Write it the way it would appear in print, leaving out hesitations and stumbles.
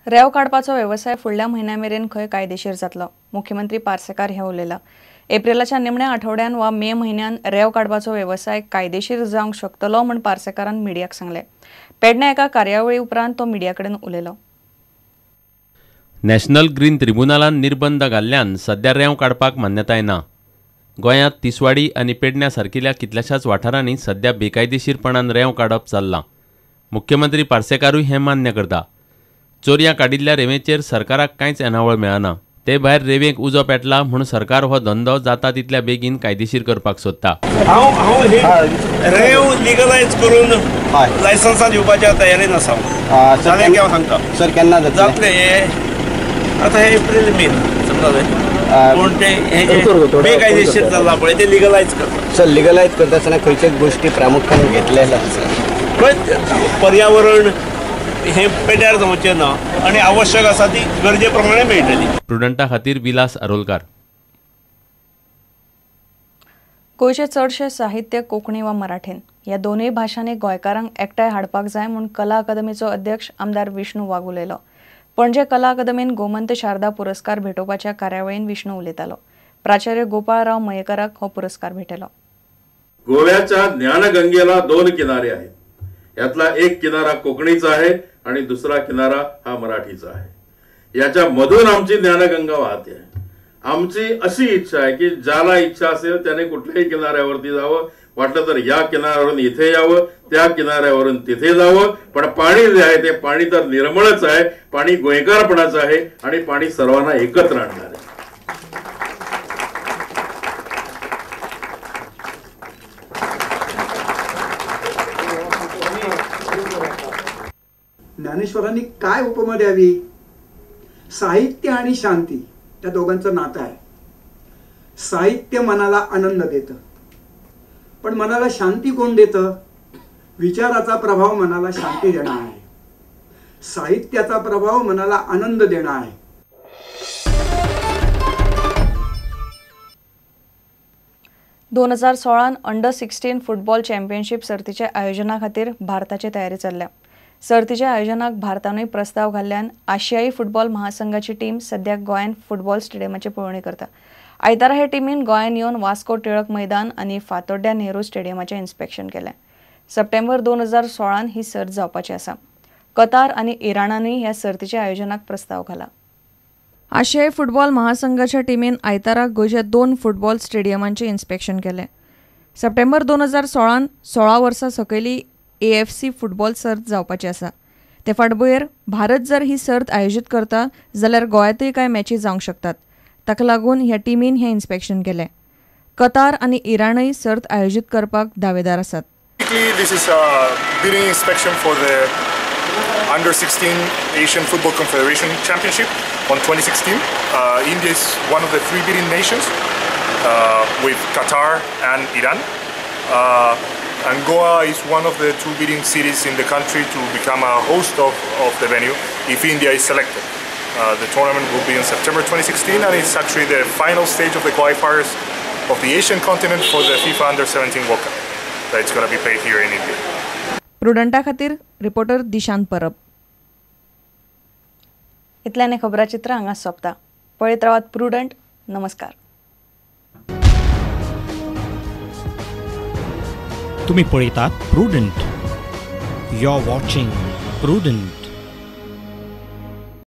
रेंव काडपाचो वेवसाय फुडल्या म्हयन्या मेरेन खंय कायदेशीर जातलो, मुख्यमंत्री पार्सेकार हे उलयला। एप्रिलाच्या निमण्या आठवड्यान वा मे म्हयन्यान रेंव काडपाचो वेवसाय कायदेशीर जावंक शकतलो म्हूण पार्सेकारान मिडियाक सांगलें। पेडण्या एका कार्यावळी उपरांत तो मिडिया कडेन उलयलो। नॅशनल ग्रीन ट्रिब्युनलान निर्बंध घाल्ल्यान सध्या रेंव काडपाक मान्यताय ना। गोंयांत तिसवाडी आनी पेडण्या सारकिल्या कितल्याशाच वाठारांनी सध्या बेकायदेशीरपणान रेंव काडप चल्लां। मुख्यमंत्री पार्सेकारूय हें मान्य करता। चोरयां काडिल्ल्या रेंवेचेर सरकाराक कांयच येणावळ मेळना। ते भायर रेंवेक उजो पेटला म्हूण सरकार हो धंदो जाता तितल्या बेगीन कायदेशीर करपाक सोदता। हांव रेंव लिगलायज करून लायसन्सां दिवपाच्या तयारेन आसा। जालें हांव सांगता सर, केन्ना जातलें हें? आतां हे एप्रील मेन समजा, पूण ते हे बेकायदेशीर चल्लां पळय ते लिगलायज करता। सर, लिगलायज करता आसतना खंयचे गोश्टी प्रामुख्यान घेतले पळय पर्यावरण हे पेड्यार जावचें ना आनी आवश्यक आसा ती गरजे प्रमाणे मेळटली। प्रुडंटा खातीर विलास आरोलकार। गोंयचें चडशें साहित्य कोंकणी वा मराठीन ह्या दोनूय भाशांनी गोंयकारांक एकठांय हाडपाक जाय म्हूण कला अकादमीचो अध्यक्ष आमदार विष्णू वाघ उलयलो। पणजे कला अकादमीन गोमंत शारदा पुरस्कार भेटोवपाच्या कार्यावळीन विष्णू उलयतालो। प्राचार्य गोपाळराव मयेकराक हो पुरस्कार भेटयलो। गोव्याच्या ज्ञानगंगेला दोन किनारे आहेत, यातला एक किनारा कोकणीचा आहे आणि दुसरा किनारा हा मराठीचा आहे। याच्या मधून आमची ज्ञानगंगा वाहते आहे। आमची अशी इच्छा आहे की ज्याला इच्छा असेल त्याने कुठल्याही किनाऱ्यावरती जावं, वाटलं तर या किनाऱ्यावरून इथे यावं, त्या किनाऱ्यावरून तिथे जावं, पण पाणी जे आहे ते पाणी तर निर्मळच आहे, पाणी गोयकारपणाचं आहे आणि पाणी सर्वांना एकत्र आणणार आहे। ज्ञानेश्वरांनी काय उपमा द्यावी? साहित्य आणि शांती त्या दोघांचं नातं आहे। साहित्य मनाला आनंद देतं, पण मनाला शांती कोण देतं? विचाराचा प्रभाव मनाला शांती देणं आहे, साहित्याचा प्रभाव मनाला आनंद देणं आहे। 2016 अंडर 16 फुटबॉल चॅम्पियनशीप सर्तीच्या आयोजना खातीर भारताची तयारी चल्ल्या। सर्तीच्या आयोजनाक भारतानूय प्रस्ताव घाल्ल्यान आशियाई फुटबॉल महासंघाची टीम सध्या गोंयान फुटबॉल स्टेडियमाची पळोवणी करता। आयतारा हे टिमीन गोंयान येवन वास्को टिळक मैदान आनी फातोड्ड्या नेहरू स्टेडियमाचें इन्स्पेक्शन केलें। सप्टेंबर 2016 ही सर्त जावपाची आसा। कतार आनी इराणानूय ह्या सर्तीच्या आयोजनाक प्रस्ताव घाला। आशियाई फुटबॉल महासंघाच्या टिमीन आयतारा गोंयच्या 2 फुटबॉल स्टेडियमांचें इन्स्पेक्शन केलें। सप्टेंबर 2016 16 वर्सां सकयली AFC football सर्त जावपाची आसा। ते फाटभुंयेर भारत जर ही सर्त आयोजीत करता जाल्यार गोंयांतूय कांय मॅची जावंक शकतात। ताका लागून ह्या टिमीन हें इन्स्पेक्शन केलें। कतार आनी इराणूय सर्त आयोजीत करपाक दावेदार आसात। This is a bidding inspection for the Under 16 Asian Football Confederation Championship on 2016. India is one of the 3 bidding nations with Qatar and Iran. And Goa is one of the 2 bidding cities in the country to become a host of the venue if India is selected. The tournament will be in September 2016 and it's actually the final stage of the qualifiers of the Asian continent for the FIFA Under 17 World Cup that's going to be played here in India. प्रुडंटा खातीर reporter Dishant परब। इतल्याने खबराचित्र हांगा सोंपता। पळयत रावात prudent. नमस्कार। तुम्ही पळयतात Prudent. You are watching Prudent.